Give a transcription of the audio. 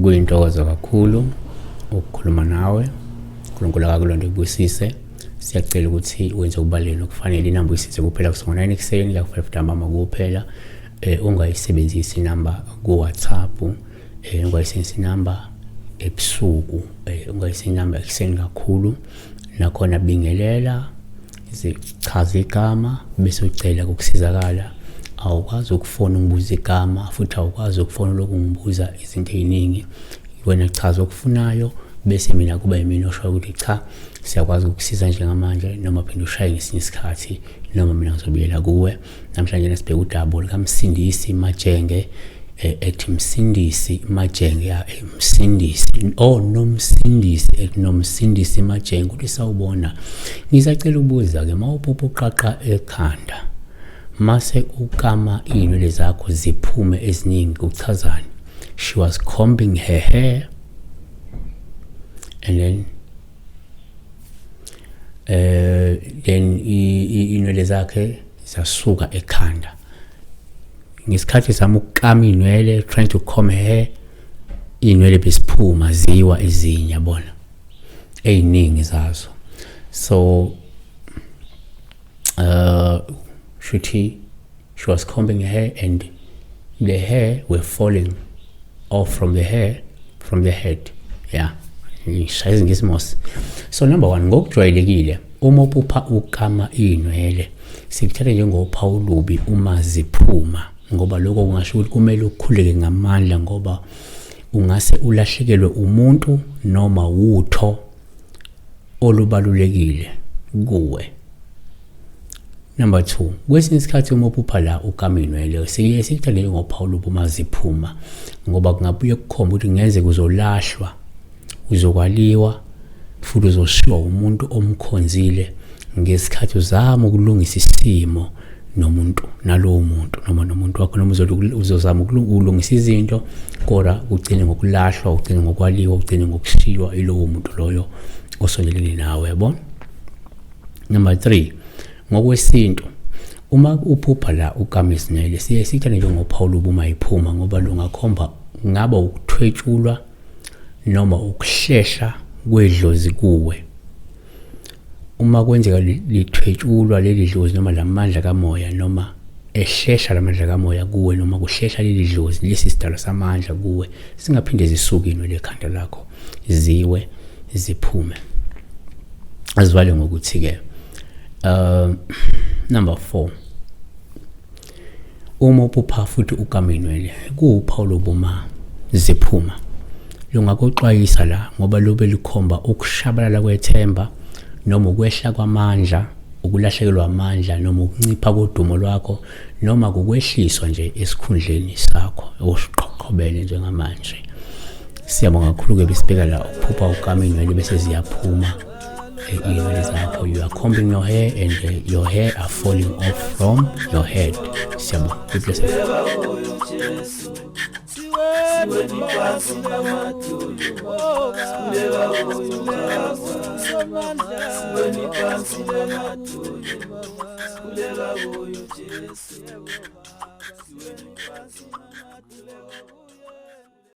Kuyintokozo kakhulu ukukhuluma nawe. uNkulunkulu akakulonde kubusise. Siyacela ukuthi wenze ukubaluleka okufanele inamba uyisize kuphela kusuka ngo-9 ekuseni kuya ku-5 ntambama kuphela. Ungayisebenzisi inamba ku-WhatsApp, ungayisebenzisi inamba ebusuku, ungayisebenzisi inamba ekuseni kakhulu. Nakhona bingelela, chaza igama bese ucela ukusizakala. Awukwazi ukufona ungibuza igama futhi awukwazi ukufona ulokhu ungibuza izinto ey'ningi. Wena chaza okufunayo bese mina kuba yimina oshoyo ukuthi cha, siyakwazi ukukusiza njengamanje, noma phinde ushaye ngesinye isikhathi, noma mina ngizobuyela kuwe. Namhlanje sibheke udaba lukaMsindisi Majenge, ethi Msindisi Majenge, ya Msindisi, oh Nomsindisi, ethi Nomsindisi Majenge uthi sawubona, ngisacela ukubuza ke, mawuphupha uqaqa ekhanda mase ukama iy'nwele zakho ziphume eziningi, kuchazani? She was combing her hair and then then inwele zakhe zasuka ekhanda. Ngesikhathi zama ukukama inwele, trying to comb hair, inwele besiphuma ziwa ezinye, yabona, eziningi zazo. So shuthi she was combing her hair and the hair were falling off from the hair, from the head. Yeah, ngishaya izingisi mos. So number 1, ngokujwayelekile uma uphupha ukama inwele sikuthatha njengophawu olubi uma ziphuma, ngoba lokho kungasho ukuthi kumele ukhuleke ngamandla, ngoba ungase ulahlekelwe umuntu noma wutho olubalulekile kuwe. Number 2, kwesinye isikhathi uma uphupha la ukama inwele siye sikuthande njengophawu olubi uma ziphuma, ngoba kungabuye kukhomba ukuthi kungenzeka uzolahlwa, uzokwaliwa, futhi uzoshiywa umuntu omkhonzile ngesikhathi uzama ukulungisa isimo nomuntu, nalowo muntu noma nomuntu wakho, noma uzozama ukulungisa izinto kodwa ugcine ngokulahlwa, ugcine ngokwaliwa, ugcine ngokushiywa yilowo muntu loyo osondelene nawe, yabo. Number 3, ngokwesintu uma uphupha la ukama izinwele siye sithande njengophawu olubi uma iphuma, ngoba lungakhomba ngaba ukuthwetshulwa noma ukuhlehla kwedlozi kuwe. Uma kwenzeka lithwetshulwa leli dlozi noma lamandla kamoya, noma ehlehla lamandla kamoya kuwe, noma kuhlehla leli dlozi, lesi sidalwa samandla kuwe, singaphinde zisuke inwele ekhanda lakho ziwe ziphume. Azivale ngokuthi-ke number 4, uma uphupha futhi ukama inwele kuwuphawu lobuma ziphuma, lungakuxwayisa la, ngoba lube lukhomba ukushabalala kwethemba noma ukwehla kwamandla, ukulahlekelwa amandla noma ukuncipha kodumo lwakho, noma kukwehliswa nje esikhundleni sakho osiqhoqhobele njengamanje. Siyabonga kakhulu-ke besibheka la ukuphupha ukama inwele bese ziyaphuma iy'nwele zakho. You are combing your hair and your hair are falling off from your head. Siyabonga. Be blessed. Siweni phansi.